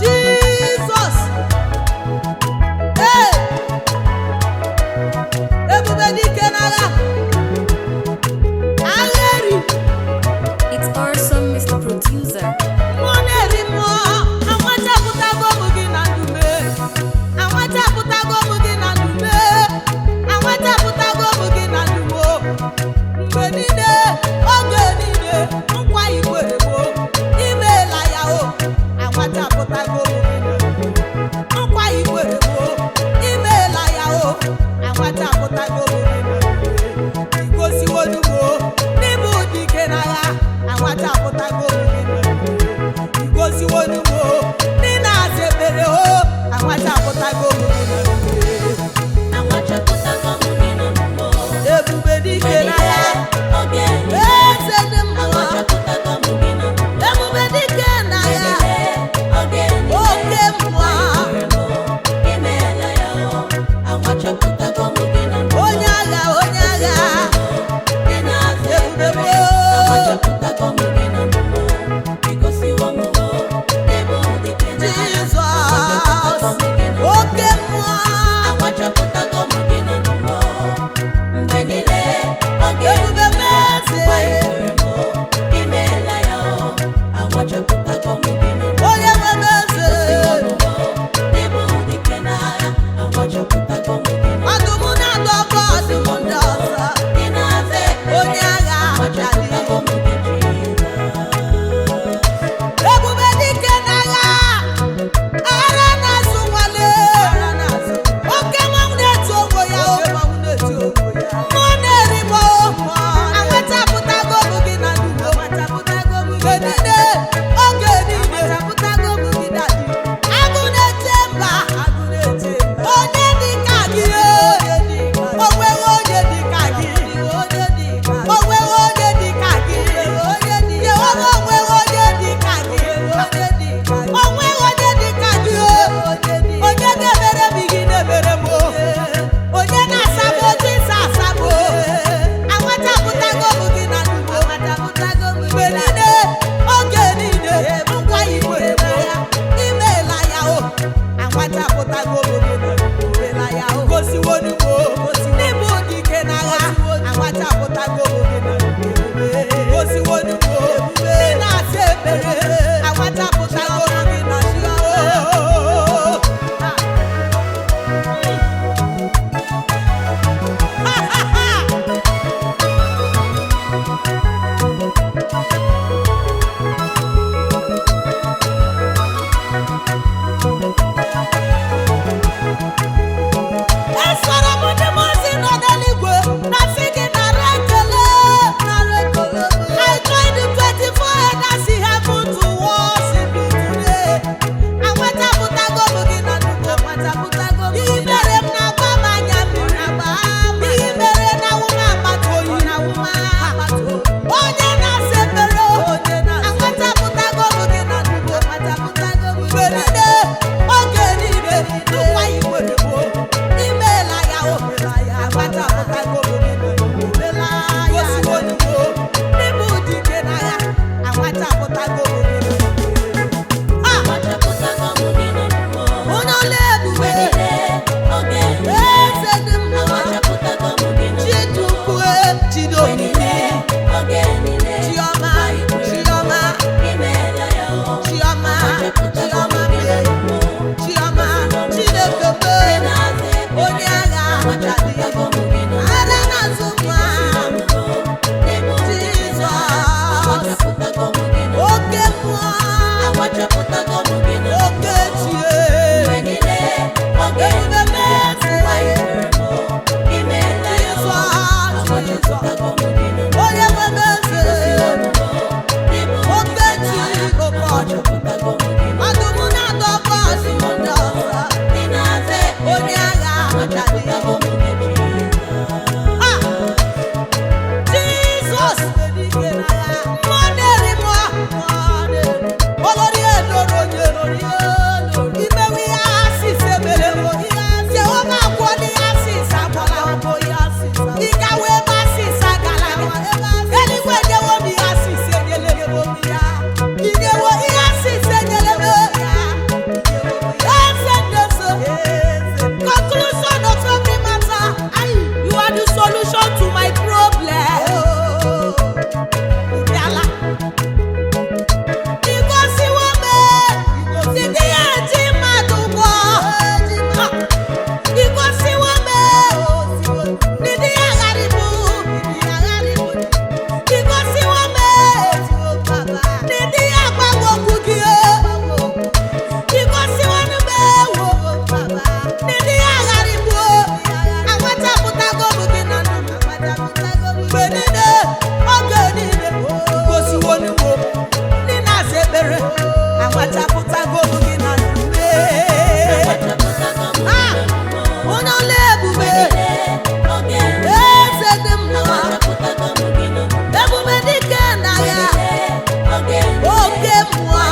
Jizọs, ee, ebube dike n'agha, agha eri. It's awesome, Mr. Producer. Mmụọ na-eri mmụọ, anwachapụtago m gị na ndume, anwachapụtago m gị na ndume, anwachapụtago m gị na ndumo. Mgbe niile, oge niile, nkwa ikwere gboo, imeela ya o. Anwachapụtago m gị na ndume, nkwa ikwere gboo, imeela ya o. Anwachapụtago m gị na ndume, igosiwonugo n'ịbụ dike n'agha. Anwachapụtago m gị na ndume, igosiwonugo n'ị na-aza ekpere o. Anwachapụtago m gị na ndume. Ebube dike n'agha, eze dị mmụọ, ebube dike n'agha, oke mmụọ, onye agha, onye agha, ebube gboo. Jizọs, oke mmụọ. Ebube meze, onye nwe meze, ọdụm na-adọba ọdụm ndị ọzọ, onye agha adị. Ebube dike n'agha, ara na-azụ nwale, oke mmanwụ na-etu onwe ya o, mmụọ na-eri m o, anwachapụtago m gị na ndugo, mgbe niile, oge niile, agụ na-eche mba, onye dị ka gị, onweghị onye dị ka gị, onweghị onye dị ka gị, Jehova, onweghị onye dị ka gị, onweghị onye dị ka gị o. Onye ga-emere m ihe ị na-emere m o, onye na-asa m otu ịsa asa m o. Anwachapụtago m gị na ndụ mgbe niile, oge niile, nkwa ikwere m, imeela ya o. Anwachapụtago m gị na ndụ, gosiwonugbo n'ịbụ dike n'agha. Anwachapụtago m gị na ndụ, gosiwonugbo ị na-asa ekpere. Anwachapụtago m gị na ndụ. Esoro m ndị mmụọ ozi nọ n'eluigwe na-asị gị nara ekele, nara ekele. I join the 24 elders in heaven to worship you today. Anwachapụtago m gị na nnukwu, anwachapụtago m. Ihe mere m na-agba m anya mmiri, ihe mere na awụ m akpata oyi, onye na-asa ekpere, anwachapụtago m gị na nnukwu, mgbe niile, oge niile, nkwa ikwere gboo, imeela ya o. Anwachapụtago m gị na nnukwu, gosiwo n'ịbụ dike n'agha. Anwachapụtago m gị na nnukwu. Ha! Onye ọla ebube, eze dị mma, Chidukwu, Chidomini, Chiọma, Chiọma, Chiọma, Chiọma mee, Chiọma, Chineke mee, onye agha adị, ara na-azụ nwa, Jizọs, oke mmụọ, oke chie, ebube meze, Jizọs, Jizọs, onye nwe meze, oke chi, oke ọdụm, ọdụm na-adọba ọdụm ndị ọzọ, onye agha adị. Ha! Jizọs, mmụọ na-eri mmụọ, olórí eloro onye imewe ihe asịsị emere Jehova agwọla ihe asịsị, agwọla ịgawa ebe asịsị agala, eluigwe enyewo m ihe asịsị, enyela inyewo ihe. Mmụọ.